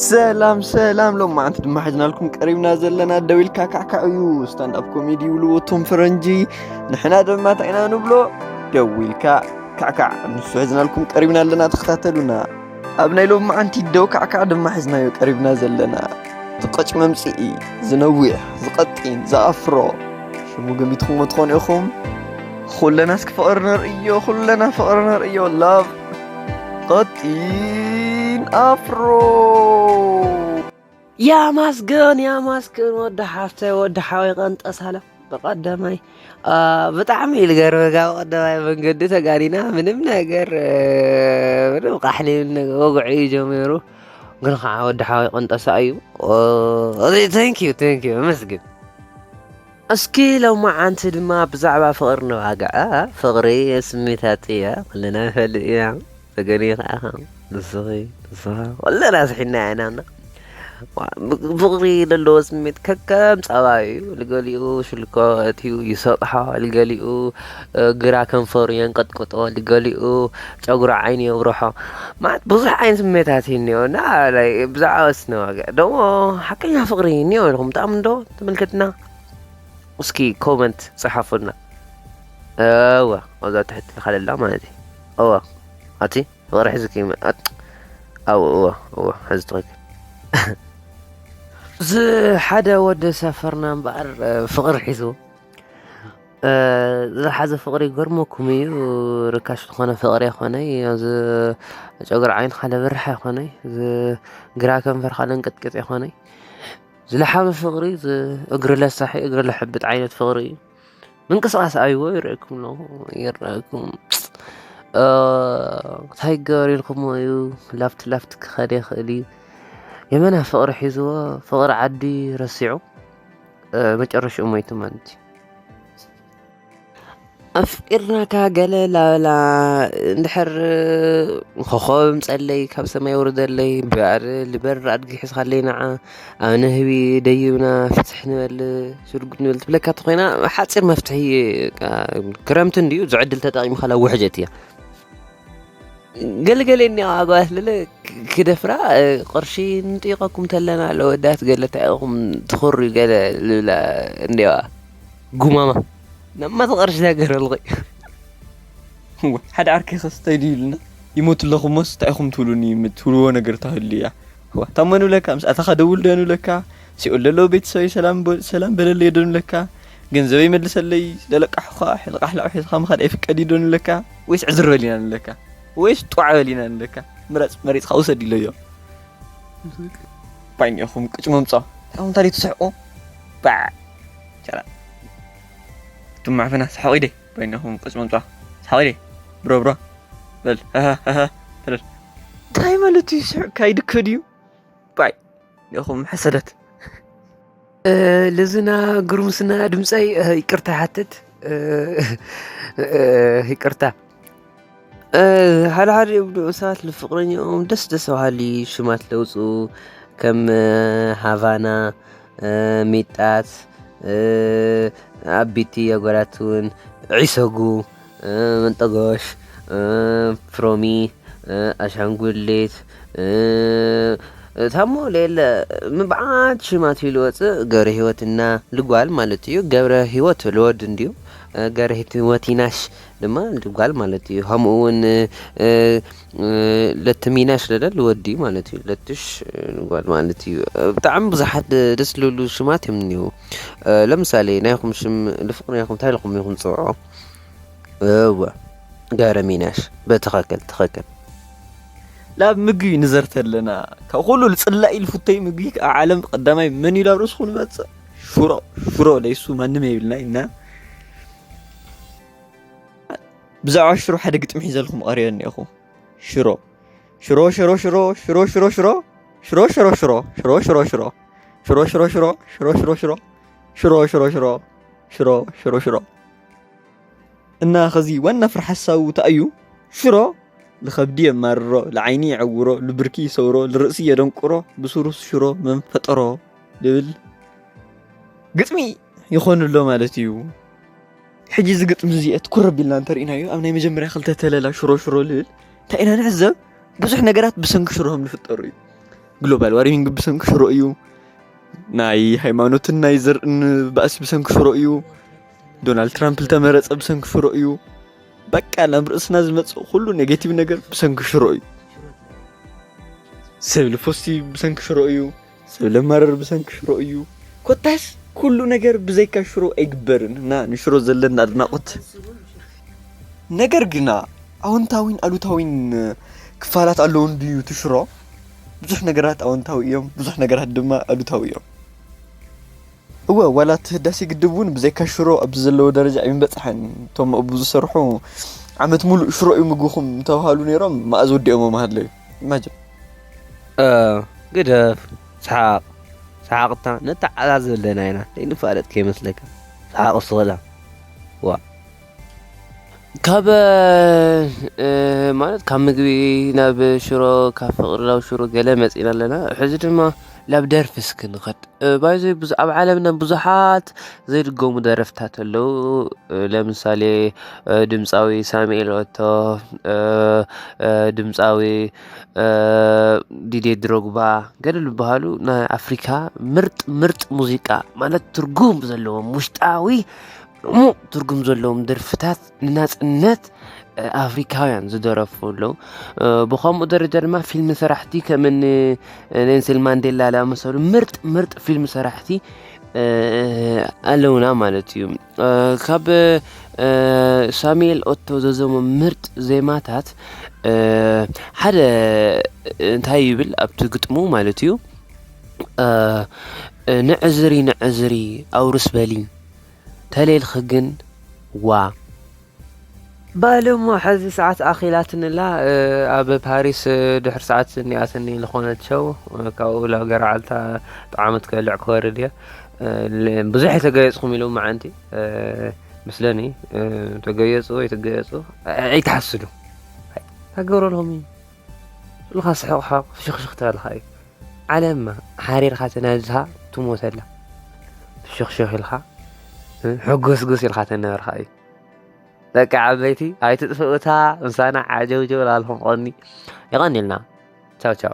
ሰላም ሰላም፣ ሎም መዓንቲ ድማ ሒዝናልኩም ቀሪብና ዘለና ደው ኢልካ ካዕካዕ እዩ። ስታንድ ኣፕ ኮሜዲ ይብልዎ እቶም ፈረንጂ፣ ንሕና ድማ እንታይ ኢና ንብሎ? ደው ኢልካ ካዕካዕ። ንሱ ሒዝናልኩም ቀሪብና ኣለና፣ ተኸታተሉና። ኣብ ናይ ሎም መዓንቲ ደው ካዕካዕ ድማ ሒዝናዮ ቀሪብና ዘለና፣ እቲ ቀጭ መምጽኢ፣ ዝነዊሕ፣ ዝቐጢን፣ ዝኣፍሮ፣ ሽሙ ገሚትኩሞ ትኾኑ ኢኹም። ኩለና እስኪ ፍቕሪ ነርእዮ፣ ኩለና ፍቕሪ ነርእዮ። ላቭ ቀጢን ኣፍሮ። ያማስገን ያማስገን፣ ወዲ ሓፍተ፣ ወዲ ሓወይ ቀንጠሳለ ብቐዳማይ፣ አ፣ ብጣዕሚ እዩ ልገርመካ። ብቐዳማይ መንገዲ ተጋዲና ምንም ነገር፣ እ፣ ምንም ቃሕሊ፣ ምንም ነገር ወግዒ እዩ ጀሚሩ። ግን ከዓ ወዲ ሓወይ ቀንጠሳ እዩ። ኦ፣ thank you፣ thank you፣ ኣመስግን። እስኪ ሎማዓንቲ ድማ ብዛዕባ ፍቕሪ ንዋግዕ። ፍቕሪ ስሜታት እያ፣ ኩልና ንፈልጥ ኢና። ተገኒ ከዓ ንስኺ፣ ንስኻ፣ ኩልና ስሒና ኢና እና። ዋ፣ ብ-፣ ፍቕሪ ዘለዎ ስሜት ከከም ጸባዩ እዩ። ልገሊኡ ሽልኮ ኣእትዩ ይሰጥሖ፣ ልገሊኡ፣ እ፣ ግራ ከንፈሩ የንቀጥቅጦ፣ ልገሊኡ ጨጉሪ ዓይኑ የብርሖ። ማለት ብዙሕ ዓይነት ስሜታት እዩ እኒኦ እና፣ ላይ፣ ብዛዕባ ስነ ዋግዕ ደሞ ሓቀኛ ፍቕሪ እኒኦ ኢልኩም ትኣምኑ ዶ? ተመልከትና። እስኪ ኮመንት ጸሓፉልና። እወ፣ ኣብዛ ትሕቲ ኢኻ ለላ ማለት እዩ። እወ፣ ኣቲ ፍቕሪ ሒዙኪ ይመ-፣ ኣት-፣ ኣው፣ እወ፣ እወ፣ ሕዚ ትኽክል። እዚ ሓደ ወዲ ሰፈርና እምበኣር፣ እ፣ ፍቕሪ ሒዙ፣ እ፣ ዝሓዘ ፍቕሪ ይገርመኩም እዩ። ርካሽ ዝኾነ ፍቕሪ ኣይኮነይ። እዚ ጨጉሪ ዓይንኻ ለብርሕ ኣይኮነይ። እዚ ግራ ከንፈርካ ለንቅጥቅጥ ኣይኮነይ። ዝለሓመ ፍቕሪ፣ እዚ እግሪ ለሳሒ፣ እግሪ ለሕብጥ ዓይነት ፍቕሪ እዩ። ምንቅስቓስ ኣይዎ ይረአኩም ኣለኹ፣ ይረአኩም። እ፣ እንታይ ይገበር ኢልኩሞ እዩ፣ ላፍት ላፍት ክኸድ ይኽእል እዩ። የመና ፍቕሪ ሒዝዎ፣ ፍቕሪ ዓዲ ረሲዑ፣ እ፣ መጨረሽኡ ሞይቱ ማለት እዩ። ኣፍቂርናካ ገለ ላበላ እንድሕር ኮኾብ ምጸለይ ካብ ሰማይ ውርደለይ፣ ብኣር ልበር ኣድጊ ሒዝኻለይ ንዓ፣ ኣብ ንህቢ ደይብና ፍትሕ ንበል፣ ስርጉድ ንበል ትብለካ ተኾይና፣ ሓጺር መፍትሒ ክረምቲ እንድዩ፣ እዚ ዕድል ተጠቒምካ ላብ ውሕጀት እያ። ገለገለ እኒኣ ኣጓላት ለለ ክ-፣ ክደፍራ፣ እ፣ ቅርሺ ንጥይቐኩም ተለና ለወዳት ገለ እንታይ ኢኹም ትኹሪ ገለ ልብላ እንዲዋ ጉማማ። ነማ ተቐርሽ ነገር ኣልኸይ። እወ፣ ሓደ ዓርከይ ኸስ እንታይ ድዩ ኢሉና? ይሞት ኣለኹሞስ እንታይ ኢኹም ትብሉኒ? ትብልዎ ነገር ተሃልዩ እያ። እወ፣ ታሞ ንብለካ፣ ምስ ኣተኻ ደውል ዶ ንብለካ? ሲኦል ለለዉ ቤተሰበይ ሰላም በ-፣ ሰላም በለለይ ዶ ንብለካ? ገንዘበይ መልሰለይ፣ ስለለቃሕኻ፣ ልቃሕ ላዕሑ ሒዝኻ ምኻድ ኣይፍቀድ እዩ ዶ ንብለካ? ወይስ ዕዝር በል ኢና ንብለካ? ወይስ ጧዕ በል ኢና ንብለካ? ምረጽ፣ መሪጽካ ውሰድ ኢለዮ። ባይኒ ኢኹም ቅጭ መምጻ። ታኹም ታዲያ ትስሕቁ? ባዕ። ቻላ። እቱም ማዕፈና ስሓቑ ኢደይ። ባይኒ ኢኹም ቅጭ መምጻ። ስሓቑ ኢደይ። ብሮ፣ ብሮ። በል። ሃሃ፣ ሃሃ። በል። እንታይ ማለት እዩ? ስሕቅ ካይድከ ድዩ? ባይ። ኢኹም ሕሰደት። እ፣ ልዝና፣ ግሩምስና፣ ድምፀይ፣ እ፣ ይቅርታ ይሓትት። እ፣ እ፣ ይቅርታ። እ፣ ሓደ ሓደ እዮም ሰባት ንፍቅረኛኦም ደስ ደስ በሃሊ ሽማት ለውፁ፣ ከም፣ እ፣ ሃቫና፣ እ፣ ሚጣት፣ እ፣ ኣቢቲ ኣጓላት እውን ዒሰጉ፣ እ፣ መንጠጎሽ፣ እ፣ ፍሮሚ፣ እ፣ ኣሻንጉሊት፣ እ፣ ታሞ ሌለ ምብዓት ሽማት ኢሉ ወፅእ። ገብረ ህይወትና ልጓል ማለት እዩ። ገብረ ህይወት ልወድ እንድዩ። እ፣ ገብረ ህይወት ይናሽ ድማ ልጓል ማለት እዩ። ከምኡ እውን፣ እ፣ እ፣ ለትሚናሽ ለለ ልወዲ ማለት እዩ። ለትሽ፣ እ፣ ልጓል ማለት እዩ። እ፣ ብጣዕሚ ብዙሓት ደ-፣ ደስ ልብሉ ሽማት እዮም እኒዉ። እ፣ ለምሳሌ ናይኹም ሽም ልፍቅሪ ናይኹም እንታይ ኢልኩም ኢኹም ትፅውዑ? እወ፣ ገብረ ሚናሽ። በትኸክል፣ ትኸክል። ላብ ምግቢ ንዘርተ ኣለና። ካብ ኩሉ ልጽላኢ ልፉተይ ምግቢ ኣብ ዓለም ቀዳማይ መን እዩ ላብ ርእስኹም ንመጽእ? ሽሮ፣ ሽሮ ለይሱ ማንም የብልና ኢልና። ብዛዕባ ሽሮ ሓደ ግጥሚ ሒዘልኩም ቀሪበ እኒአኹ። ሽሮ። ሽሮ፣ ሽሮ፣ ሽሮ፣ ሽሮ፣ ሽሮ፣ ሽሮ። ሽሮ፣ ሽሮ፣ ሽሮ፣ ሽሮ፣ ሽሮ፣ ሽሮ። ሽሮ፣ ሽሮ፣ ሽሮ፣ ሽሮ፣ ሽሮ፣ ሽሮ። ሽሮ፣ ሽሮ፣ ሽሮ፣ ሽሮ፣ ሽሮ፣ ሽሮ። እና ኸዚ ዋና ፍረ ሓሳቡ እንታይ እዩ? ሽሮ ልኸብዲ የማርሮ፣ ልዓይኒ የዕውሮ፣ ልብርኪ ይሰብሮ፣ ልርእሲ የደንቁሮ፣ ብስሩስ ሽሮ መን ፈጠሮ ልብል ግጥሚ ይኾን ኣሎ ማለት እዩ። ሕጂ እዚ ግጥሚ እዚ ትኩር ኣቢልና እንተርኢናዮ፣ ኣብ ናይ መጀመርያ ክልተ ተለላ ሽሮ ሽሮ ልብል እንታይ ኢና ንዕዘብ? ብዙሕ ነገራት ብሰንኪ ሽሮ ከም ዝፍጠሩ እዩ። ግሎባል ዋርሚንግ ብሰንኪ ሽሮ እዩ። ናይ ሃይማኖትን ናይ ዘርእን ባእሲ ብሰንኪ ሽሮ እዩ። ዶናልድ ትራምፕ ዝተመረፀ ብሰንኪ ሽሮ እዩ። በቃ ናብ ርእስና ዝመፅእ ኩሉ ኔጌቲቭ ነገር ብሰንኪ ሽሮ እዩ። ሰብ ልፎሲ ብሰንኪ ሽሮ እዩ። ሰብ ለማረር ብሰንኪ ሽሮ እዩ። ኮታስ ኩሉ ነገር ብዘይካ ሽሮ ኣይግበርን እና ንሽሮ ዘለና ኣድናቆት። ነገር ግና ኣወንታዊን ኣሉታዊን ክፋላት ኣለዎ እንድዩ እቲ ሽሮ። ብዙሕ ነገራት ኣወንታዊ እዮም፣ ብዙሕ ነገራት ድማ ኣሉታዊ እዮም። እወ፣ ዋላ እቲ ህዳሴ ግድብ እውን ብዘይካ ሽሮ ኣብዚ ዘለዎ ደረጃ ኣይምበፅሐን። እቶም ኣብኡ ዝሰርሑ ዓመት ሙሉእ ሽሮ እዩ ምግብኹም እንተባሃሉ ነይሮም፣ መኣዝ ወዲኦሞ ምሃለዩ። ኢማጅን። እ፣ ግደፍ። ሰሓቕ። ሰሓቕታ ነተዓዛዝ ዘለና ኢና። ዘይንፋለጥ ከይመስለካ። ሰሓቕ ስቕላ። ዋ። ካብ እ፣ ማለት ካብ ምግቢ ናብ ሽሮ፣ ካብ ፍቕሪ ናብ ሽሮ ገለ መፂና ኣለና። ሕዚ ድማ ናብ ደርፊ እስኪ ንኸድ። ባይዘ ኣብ ዓለምና ብዙሓት ዘይድገሙ ደረፍታት ኣለዉ። ለምሳሌ ድምፃዊ ሳሙኤል ኦቶ፣ ድምፃዊ ዲዴ ድሮግባ፣ ገለ ዝበሃሉ ናይ ኣፍሪካ ምርጥ ምርጥ ሙዚቃ ማለት ትርጉም ዘለዎም ውሽጣዊ ጥሙቕ ትርጉም ዘለዎም ደርፍታት ንናፅነት ኣፍሪካውያን ዝደረፉ ኣለዉ። ብከምኡ ደረጃ ድማ ፊልም ሰራሕቲ ከም እኒ ኔልሰን ማንዴላ ዝኣመሰሉ ምርጥ ምርጥ ፊልም ሰራሕቲ ኣለውና ማለት እዩ። ካብ ሳሙኤል ኦቶ ዘዘሞ ምርጥ ዜማታት ሓደ እንታይ ይብል ኣብቲ ግጥሙ ማለት እዩ፣ ንዕዝሪ ንዕዝሪ ኣውርስ በሊ ተሌልኺ ግን ዋ። በሉ እሞ ሕዚ ሰዓት ኣኺላትንላ። ኣብ ፓሪስ ድሕሪ ሰዓት እኒኣትኒ ዝኾነት ሸው፣ ካብኡ ላገራዓልታ ጣዕሚ ትከልዕ ክወርድ እየ። ብዙሕ የተገየፅኹም ኢሉ መዓንቲ ምስለኒ ተገየፁ ኣይተገየፁ ኣይትሓስዱ። ተገረሎም እዩ። ኢልካ ስሕቕ ሓቕ ፍሽኽሽኽ ተበልካ እዩ። ዓለምማ ሓሪርካ ተናድድካ ትሞተላ። ፍሽኽሽኽ ኢልካ ሕጉስጉስ ኢልካ ተነበርካ እዩ። ደቂ ዓበይቲ ኣይትጥፍኡታ ምሳና ዓጀውጀው ላልኩም ቀኒ። የቐኒልና። ቻው ቻው።